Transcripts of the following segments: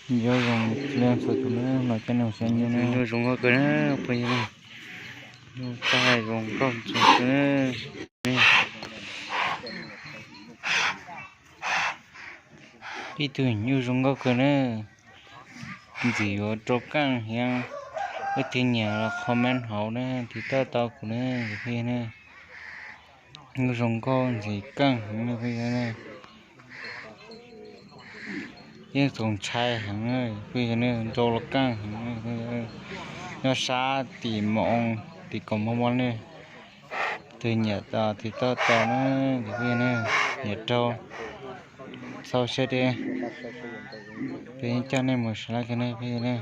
Nyob zoo txhua tus na, no cov neeg saib nyuj na, nyuj zoo nkauj kawg na, phooj ywg na. Nyuj tag zoo nkauj ntxuag kawg na. Ib tug nyuj zoo nkauj kawg na. Ntxim yuav rau kaaj thiab, leej twg nyiam los comment hauv na, tiv tauj tau kuv na, phooj ywg na. Nyuj zoo nkauj ntxim kaaj heev na, phooj ywg na. Yeej txaus ntshai heev na, phooj ywg na, nrau los kaaj heev na. Nyob sab tim Moos, tim Kaus Moos Moos na. Tus nyiam tiv tauj tau na, phooj ywg na, nyiam rau, txhawb siab thiab, peb coj nej mus saib lawm kawg na, phooj ywg na.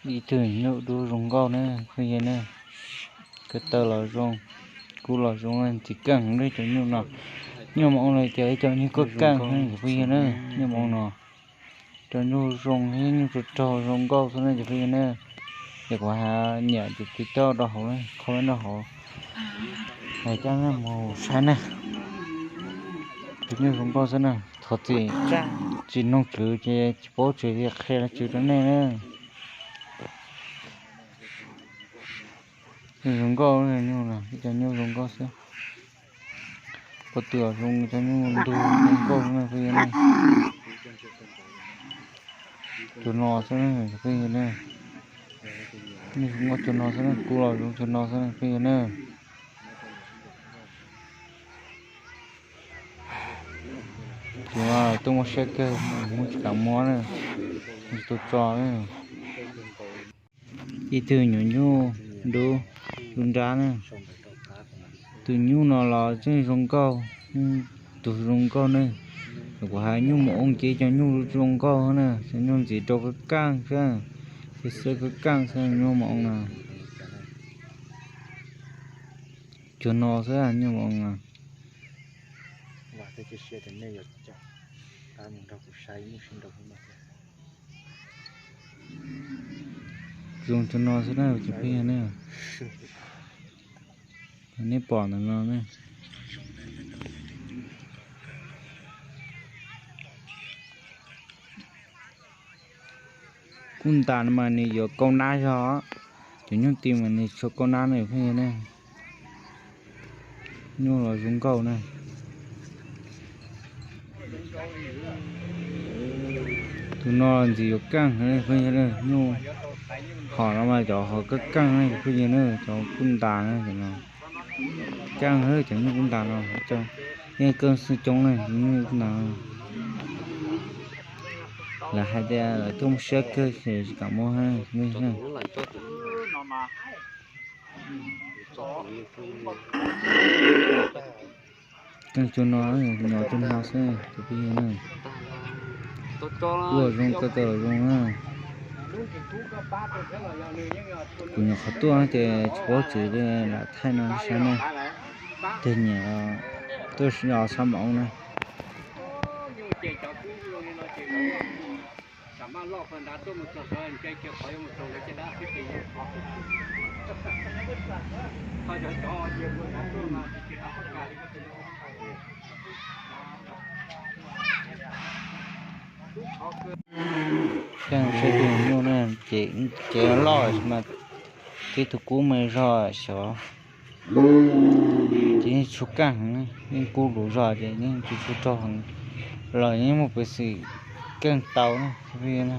Ib tug nyuj dub zoo nkauj na, phooj ywg na. Ko taw los zoo, kub los zoo, ntxim kaaj heev li cov nyuj no. Nyuj Moos no tias ib co nyuj kub kaaj heev, phooj ywg na. Nyuj Moos no cov nyuj zoo, nyuj tsaug tsaug zoo nkauj xwb na, cov phooj ywg na. Yog kuv hais nyiam ces tiv tauj rau hauv, comment rau hauv, hais coj nej mus saib na. Cov nyuj zoo nkauj xwb na, thov txim tsis noog tswv ces tsis paub tswv li, qhia tswv rau nej na. Zoo nkauj, ib co nyuj zoo nkauj xwb. Pov tw zoo, cov nyuj ntug zoo nkauj na, phooj ywg na. Cov no xwb na, phooj ywg na. Nyuj zoo nkauj cov no xwb na, kub los zoo cov no xwb na, phooj ywg na. Cov no tuaj muaj siab kawg, muab tsis kam muab na, tsis tau tso na. Ib tug nyuam nyuj dub, dub nrab na. Tus nyuj no los yeej zoo nkauj, tus zoo nkauj na. Kuv hais nyuj Moos ces cov nyuj zoo nkauj na, cov nyuj ntxim rau kab kaaj xwb, ces xwb kab kaaj xwb nyuj Moos na. Cov no xwb nyuj Moos na. Zoo cov no xwb na, cov phooj ywg na. Nej pom ntawm no ne. Kub ntas no mas nws yuav kaub nab zog, cov nyuj ti mas nws tsis tshua kaub nab na, phooj ywg ne. Nyuj los zoo nkauj na. Tus no ntxim yuav kaaj, phooj ywg, nyuj hom no mas cov hom kab kaaj na, phooj ywg na, cov kub ntas na, cov no kaaj, cov nyuj kub ntas no, yeej kaaj xwb coob na, nyuj kub ntas no. Lawv hais tias lawv tuaj muaj siab kawg ces tsis kam muab. Kaaj cov no, nyob cov no xwb, tus phooj ywg na. Kuj zoo, tawg tawg zoo na. Kuv nyuam qhuav tuaj ces tsis paub tswv li, lam thaij no saib na. Tus nyiam tuaj sab Moos na. Kaaj saib tus nyuj na, ces cev loj mas tib tug kub me zog xyov. Ces yeej tshuav kaaj heev, yeej kub lus zog ces yeej tsis tshuav rog heev, los yeej muaj peev xwm keej tau na, phooj ywg na.